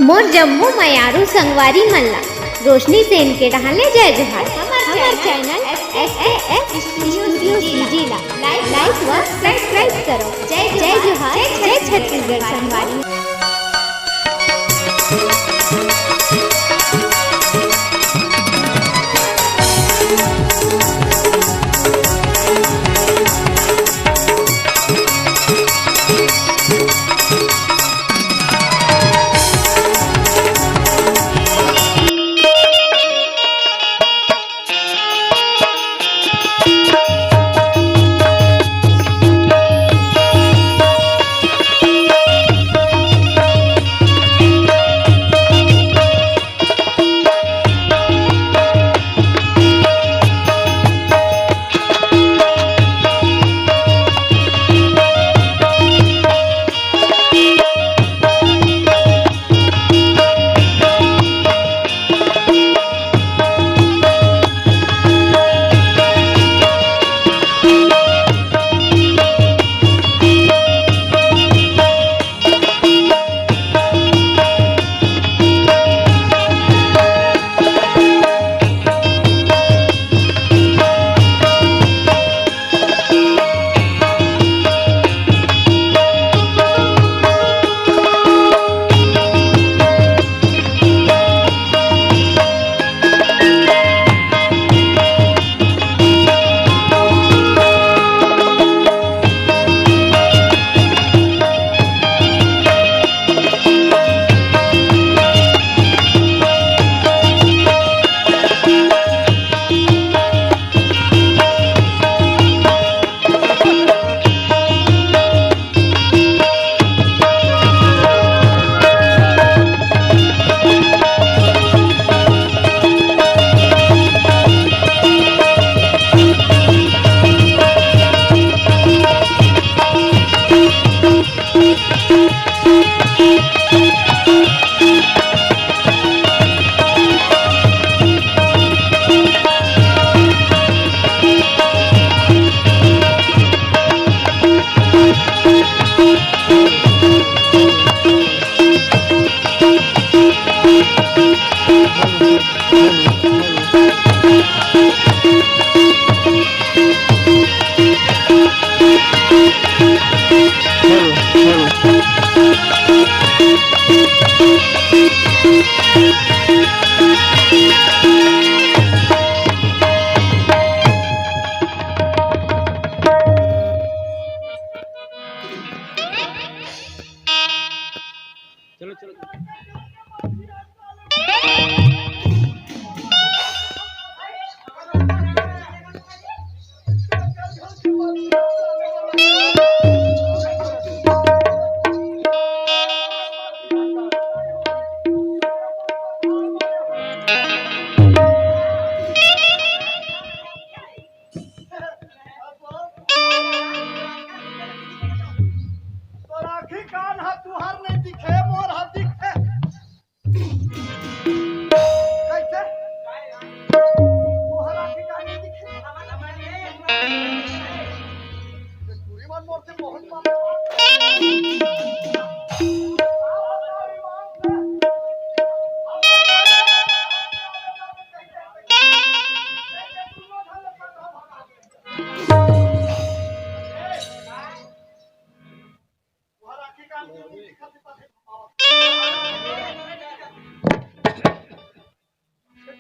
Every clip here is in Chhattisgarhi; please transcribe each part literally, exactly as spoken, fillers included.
मोर जम्मो मयारू संगवारी मन ला रोशनी सेन के डहान ले जय जोहार। हमर channel S S S studio D G ला लाइक व सब्सक्राइब करो। जय जोहार, जय छत्तीसगढ़ संगवारी। तोर आँखी कान ह तुहर नहीं दिखे, मोर ह दिखे। कैसे? तुहर आँखी कान नहीं दिखे? ये टूरी मन मोर से बहुत मारे।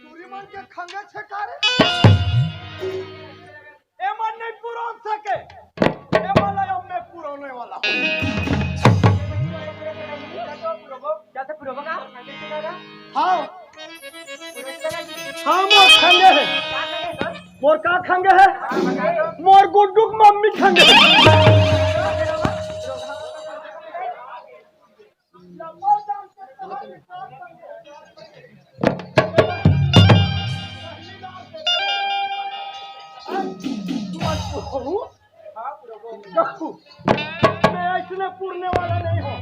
टूरी मन के खंगे छे का रे? ए मन नहीं पुरान सके। ए मन ला अब मैं पुराने वाला हूँ। क्या से पुरोबो का? हाँ। हाँ, मोर खंगे हे। मोर का खंगे हे? मोर गुड्डू के मम्मी खंगे हे। मैं ऐसने पुरने वाला नहीं हूँ।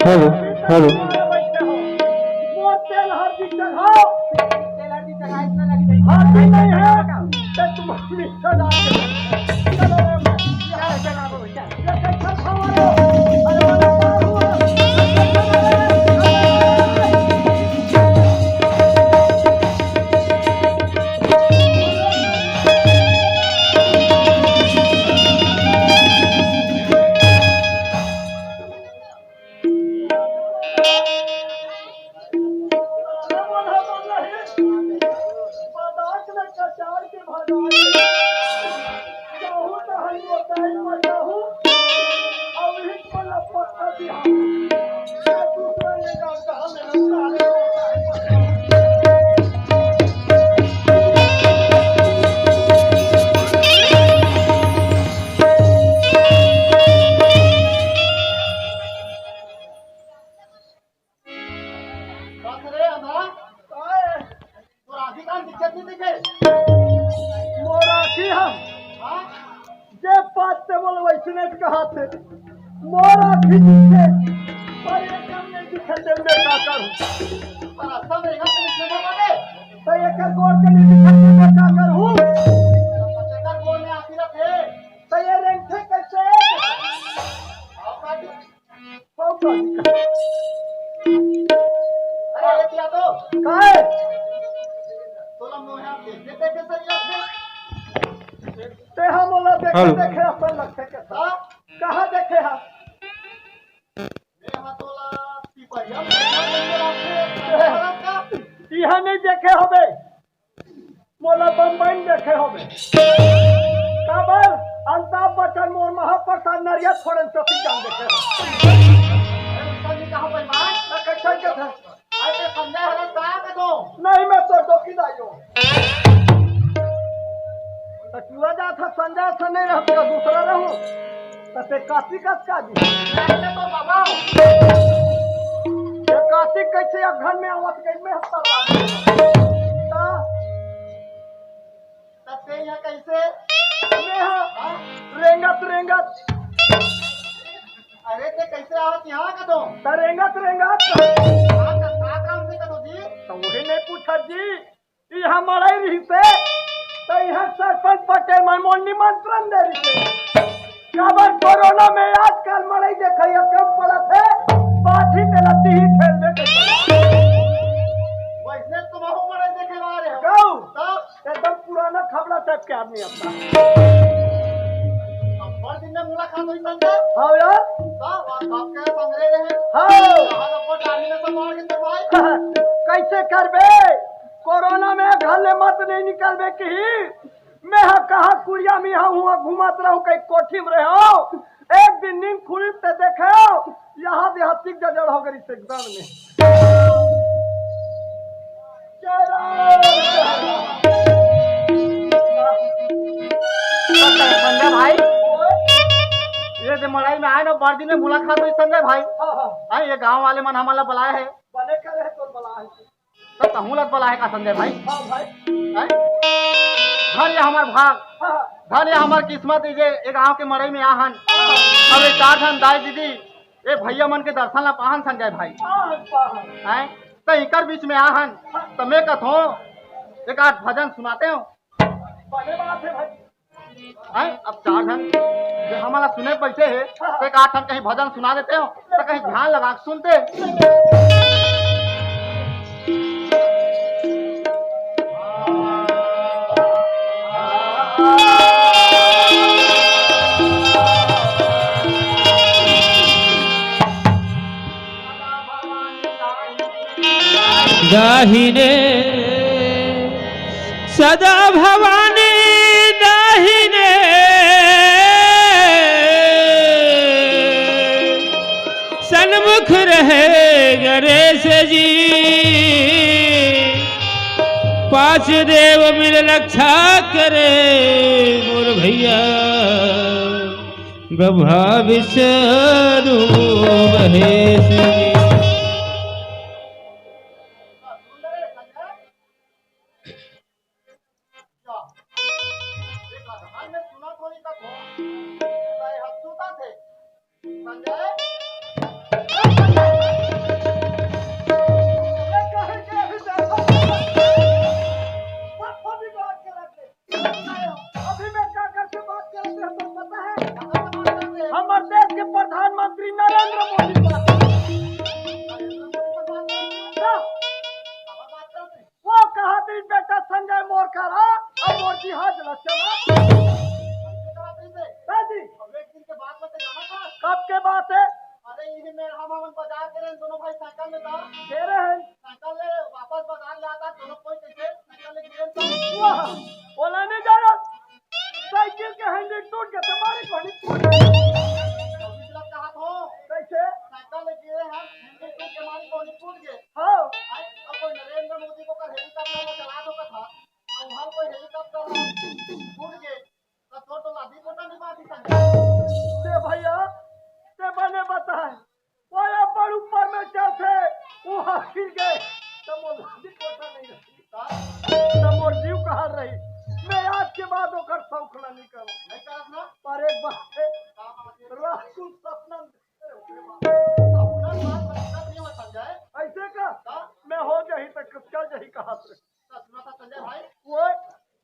Hello, hello. मोर तेल हर दिन चढ़ाओ। हर दिन नहीं है, तो तुम मिस्टर डाल के चलो रे। ये कैसा खबर है? अरे, वाला पार हुआ। अरे अंधा, तोर आँखी कान दिखत नहीं देखे? मोर आँखी हम हाँ? जे पात ते मोला वैसने कहा थे। मोर आँखी दिखे, पर ये कम नहीं दिखत ते मैं का करूँ? पर रास्ता में रेंगत तो निकले ना पाते। तो ये कर गोर के नहीं दिखत ते मैं का करूँ? तो बच्चे का गोर में आँखी रखे। तो ये रेंगथे कैसे? और काटी। बहुत अधिक। अरे, ये क्या तो? काहे? तोला मोहे देखे, देखे सही लगथे। ते हा मोला देखे, हेलो। देखे अपन लगथे के सा? हाँ? कहाँ देखे हा? मैं हा तोला पिपरिया में देखे हा, देखे हा, देखे हा। इहाँ नहीं देखे होबे। मोला बम्बई में देखे होबे। काबर? अमिताभ बच्चन मोर महाप्रसाद नरिया फोड़न चौकी जान देखे हो। अरे, उसका भी कहाँ बेईमान? मैं कैसे देखे? अरे, संजय हरस कहाँ के दो? नहीं, मैं तो डोकी दाई हूँ। तो चुआ जात है, संजय से नहीं रहते, दूसरा रहूँ। त ते काशी कस का जी? मैं तो बाबा। ये काशी कैसे एक घर में आवत गई में हफ्ता बाद? ता? तब ते यहाँ कैसे? मैं हाँ, हाँ? रेंगत, रेंगत। अरे ते कैसे आवत यहाँ का तो? त रेंगत, रेंगत। हाँ, तो का काम से करो जी? तो वही नहीं पूछा जी। इहाँ मड़ई रहिसे, त इहाँ सरपंच पटेल मन मोर निमंत्रण दे रहिसे। काबर कोरोना में आजकल मड़ई देखइया कम पड़त हे, पाछी तेला तिही ठेलबे के पड़त। वैसने तुमहू मड़ई देखे ला रहे हो। कहू, तब? एकदम पुराना खबड़ा टाइप के आदमी आता। अब बड़ दिन में मुलाकात हुई संजय। हाँ यार। का बात, आपके संगरे रहे? हाँ। कहाँ तो अपन डाली में सब मार के थे भाई। कैसे करबे? कोरोना में घर ले मत नहीं निकलबे कही। मैं हा कहाँ कुरिया में हा हुआ घुमात रहूं, कहीं कोठी में रहो। एक दिन नींद खुली ते देखे, यहाँ देहाती गजड़ हो गई से एकदम में। जय राम। संजय भाई, ये जे मड़ई में आए ना, बड़ दिन में मुलाकात हुई संजय भाई। हाँ, हाँ। हाँ, ये गांव वाले मन हमला बुलाए हैं। बने करे है तो बुलाए हैं। त तहूँ लत बला है का संजय भाई? हाँ भाई। हैं? धन या हमर भाग, हाँ। धन या हमर किस्मत, ये जे ए गांव के मड़ई में आहन। हाँ। अब ये चार झन दाई दीदी, ए भैया मन के दर्शन ला पाहन संजय भाई। हाँ, पाहन। हैं? त इकर बीच में आहन, हाँ। त मैं कथों, एक आध भजन सुनाते हो। बने बात है भाई। हैं? अब चार झन जे हमला सुने बैठे हे, त एक आध ठन कहीं भजन सुना देते हो, त कहीं ध्यान लगा के सुनते। दाहिने सदा भवानी दाहिने सन्मुख रहे गणेश जी। पांच देव मिल रक्षा करे मोर भैया ब्रह्मा विष्णु महेश जी। अभी मैं का करके बात करत रहे, तो पता है? हमर देश के प्रधानमंत्री नरेंद्र मोदी बात करत रहे। वो कहा तेरी बेटा संजय मोर करा, अब मोर जिहाज ल चला। दादी, कब के बात है? अरे, यही में हम, हमन बाजार के रहे, दोनों भाई साइकिल में था। दे रहे हैं। साइकिल ले वापस बाजार ले आता, दोनों कोई कैसे साइकिल ले गिरे तो। वाह, बोला नहीं जा रहा। साइकिल के हैंडल टूट गए, तुम्हारी घड़ी टूट गई। अभी तक कहा था। कैसे? साइकिल ले गिरे हैं, हैंडल टूट के हमारी घड़ी टूट गए। हाँ। आई, अब कोई नरेंद्र मोदी को कर हेलीकॉप्टर में चला दो का था, अब हम कोई हेलीकॉप्टर में टूट गए, तो तोर तो लादी कोटा नहीं बांधी संगे। ते भैया, ते बने बताए, वो या बड़ ऊपर में चढ़ थे, वो गिर गए। कोठा नहीं रही। का? तब मोर जीव कहाँ रही? मैं आज के बाद ओकर शौक ला नहीं करब। नहीं करब ना? पर एक बात है, का बात है? रात को सपना में सपना बात बता दिया, संजय। ऐसे का? का? मैं हो जाही त चल जाही कहाँ से? सपना था, संजय भाई। वो?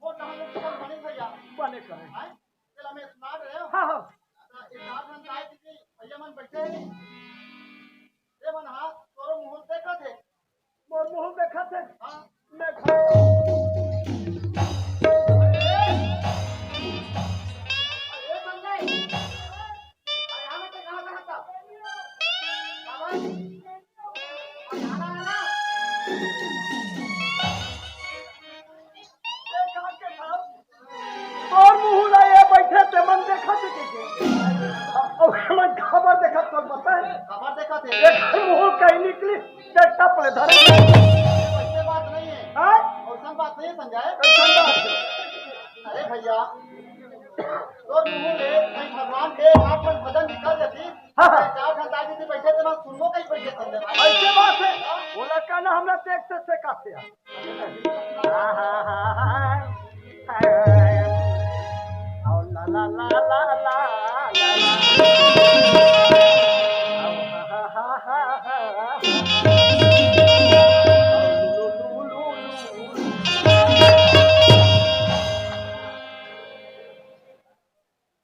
वो कहाँ से तुम बने भैया? बने का है। हैं? चल, हमें सुना रहे हो? हाँ, हाँ। तो एक आध घंटा आए थे, भैया मन बैठे हैं। ये मन, हाँ, तोरो मुंह देखा थे। मोर मुंह देखा थे। हाँ। मैं घर ए संजय, अरे, यहाँ पे कहाँ कहाँ था? बाबा, अरे, आना, आना। तोर मुंह ला ये बैठे ते मन देखा थे के? अब मन खबर देखा तो बता है। खबर देखा थे। एक मुंह कहीं निकली, ते टप ले धरे। ऐसे बात नहीं है। हाँ? ऐसा बात नहीं है, संजय। ऐसा बात है। अरे भैया, तोर मुंह ले कहीं भगवान के आठ मन भजन निकल जाती। हाँ, हाँ। चार घंटा आगे से बैठे थे ना, सुनबो कहीं बैठे थे भाई। ऐसे बात है। बोला का ना, हमरा देख से, से काफी है।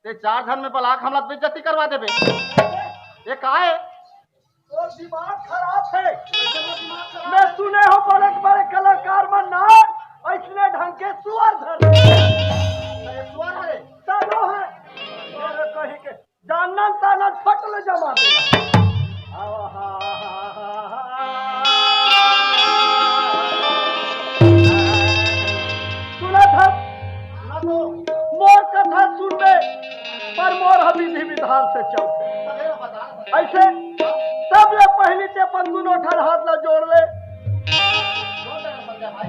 ते चार झन में बलाक हमला बेइज्जती करवा देबे। ये का है? तोर दिमाग खराब है। मैं सुने हो बड़े बड़े कलाकार मन ना ऐसने ढंग के सुअर धर। सुअर है। सालो है। मेरे कहीं के जानन तानन फट ले जमा दे। सुना था? सुना तो। मोर कथा सुनबे, पर मोर ह विधि विधान से चलथे। ऐसे सबले पहिली ते अपन दुनो ठन हाथ ला जोड़ ले।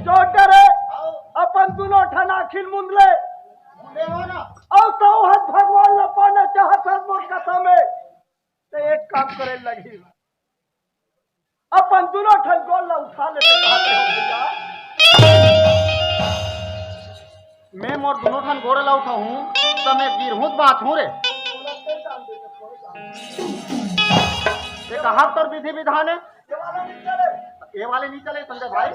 जोड़ डरे, अपन दुनो ठन आँखी ल मूंद ले। अउ तहूँ ह भगवान ला पाना चाहत हस मोर कथा में, त एक काम करे लगही। अपन दुनो ठन गोड़ ला उठा ले, ते कहा थे हो भैया? मैं मोर दुनो ठन गोड़ ला उठाहूँ, त मैं गिरहूँ त बाँचहूँ रे। ते कहा तोर विधि विधान है? ये वाले नहीं चले, संजय भाई।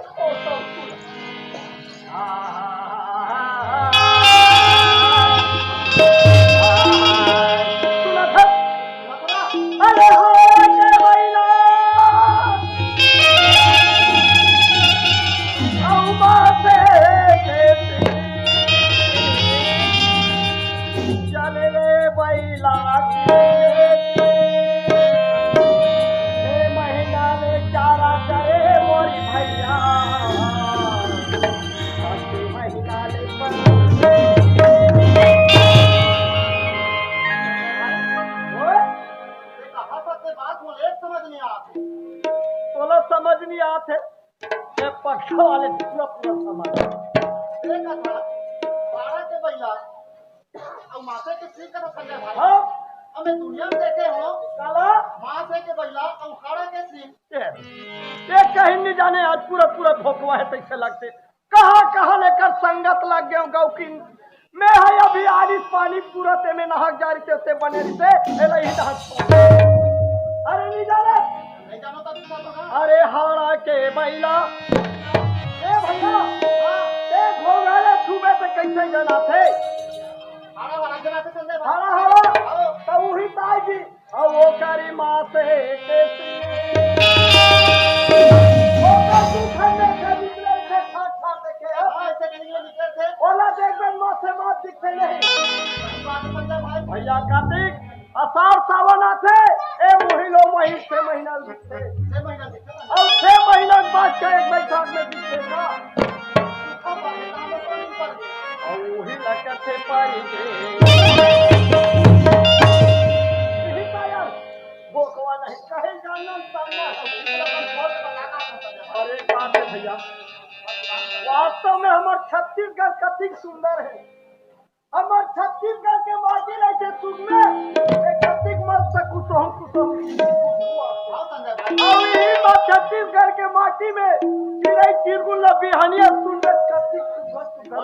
अरे हो रे बैला, अउ बाते के चले रे बैला के। ए महीना ले चारा करे मोरी भैया। अति महीना ले पर ओए, ये कहा था ते बात मोला एक समझ नहीं आत हे। तोला समझ नहीं आत हे? ये पक्का वाले पूरा पूरा समझ। ये कहा, बारह के बैला अउ मासे के सींग का तो संजय भाई। हाँ। अब मैं दुनिया में देखे हो। काला? मासे के बैला अउ हाड़ा के सींग। ये, ये कहीं नहीं जाने, आज पूरा पूरा भोकवा है, तैसे लगते। कहाँ कहाँ लेकर संगत लग गए गौकिन। मैं है अभी आरिस पानी पूरा ते में नहाक जा रही ते बने रही ते, ए लही नहाक। अरे नहीं जाने। अरे हाड़ा के बैला, ए भैया, ते घोंघा ला छूबे ते कैसे जनाथे? हाड़ा हाड़ा जनाथे संजय भाई। हाड़ा हाड़ा, त उही ताई जी, अउ ओकरी माँ से के ओकर दू ठन देखे निकले थे, ठाक ठाक देखे, हाँ। हाँ, ऐसे निकले, निकले थे। ओला देख बन माँ से मात दिखते नहीं। सही बात है संजय भाई। भैया कार्तिक, असार सावन आथे, ए मोहिलो महीन से महीना दिखते। से महीना दिखते। अउ छह महीना के बाद का एक बैठक में दिखे का? अउ उही ला कथे पारी के। यही पायल, भोकवा नहीं, कहे जानन सामना। अरे बात है भैया, वास्तव में हमर छत्तीसगढ़ कतिक सुंदर है। हमर छत्तीसगढ़ के माटी रहिथे सुगमे, ए कतिक मस्त कुसुम कुसुम। अउ इही बात छत्तीसगढ़ के माटी में चिरई चिरगुन ल बिहनिया सुनबे कतिक सुघर सुघर।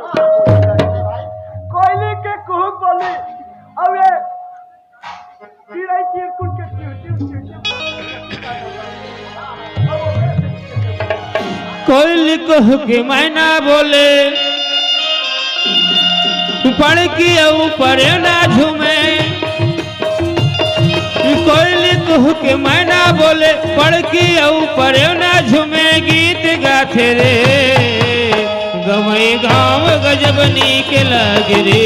कोयली के कुहुक बोली, अउ ए चिरई चिरगुन के टिव टिव टिव टिव। कोयली कुहुके मैना बोले, पड़की अउ परेव ना झूमे। कोयली कुहुके मैना बोले, पड़की अउ परेव ना झूमे। गीत गाथे रे गवई गाँव गजब नीक लागे रे,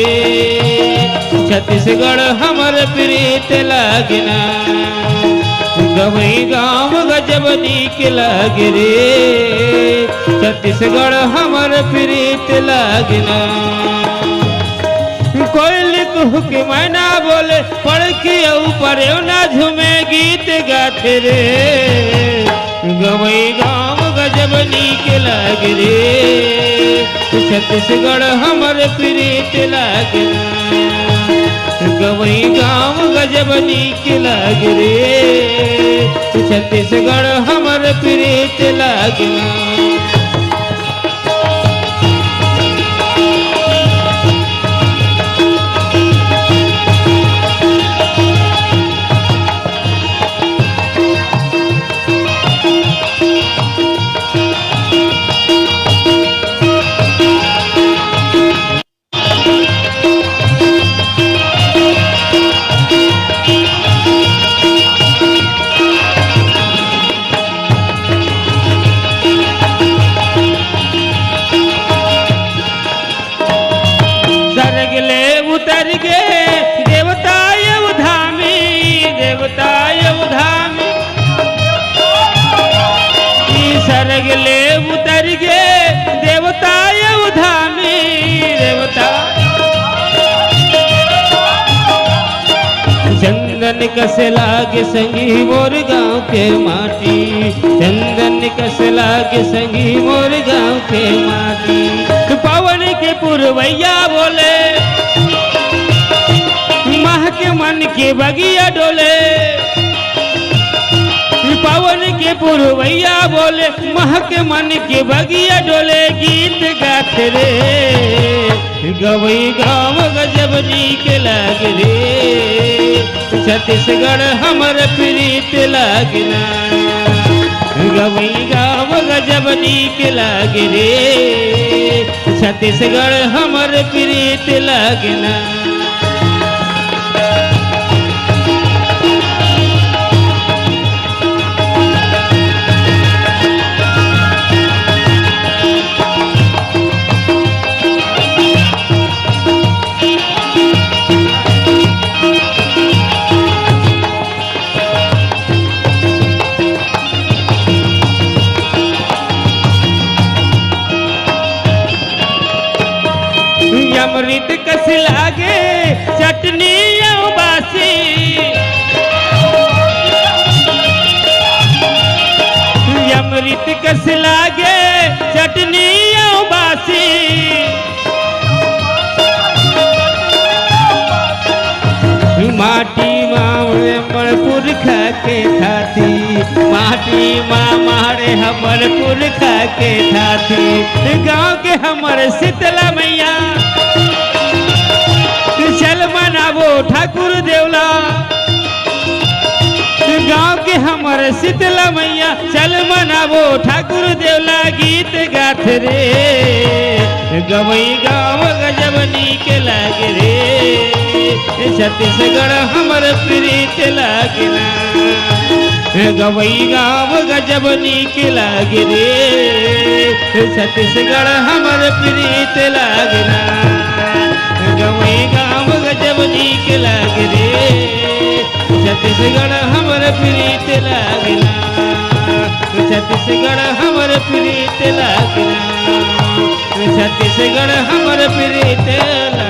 छत्तीसगढ़ हमर प्रीत लागे ना। गवई गाँव गजब नीक लागे रे, छत्तीसगढ़ हमर प्रीत लागे ना। कोयली कुहुके मैना बोले, पड़की अउ परेव ना झूमे। गीत गाथे रे गवई गाँव गजब नीक लागे रे, छत्तीसगढ़ हमर प्रीत लागे ना। गवई गाँव गजब नीक लागे रे, छत्तीसगढ़ हमर प्रीत लागे ना। सरग ले उतर गे देवता अउ धामी, देवता अउ धामी। ई सरग ले उतर गे देवता अउ धामी, देवता। चंदन कस लागे संगी मोर गाँव के माटी, चंदन कस लागे संगी मोर गाँव के माटी। पावन के पुरवैया बोले, महक मन के बगिया डोले। पावन के पुरवैया बोले, महक मन के बगिया डोले। गीत गाथे रे गवई गाँव गजब नीक लागे रे, छत्तीसगढ़ हमर प्रीत लागे ना। गवई गाँव गजब नीक लागे रे, छत्तीसगढ़ हमर प्रीत लागे ना। अमृत कस लागे चटनी अउ बासी, अमृत कस लागे चटनी अउ बासी। माटी मा हमर पुरखा के थाती, माटी मा माड़े हमर पुरखा के थाती। गाँव के हमर शीतला मैया, चल मनाबो ठाकुर देवला। गाँव के हमर शीतला मैया, चल मनाबो ठाकुर देवला। गीत गाथे रे गवई गाँव गजब नीक लागे रे, छत्तीसगढ़ हमर प्रीत लागे ना। गवई गाँव गजब नीक लागे रे, छत्तीसगढ़ हमर प्रीत लागे ना। गवई गाँव गजब नीक लागे रे, छत्तीसगढ़ हमर प्रीत लागे ना। छत्तीसगढ़ हमर प्रीत लागे ना। छत्तीसगढ़ हमर प्रीत लागे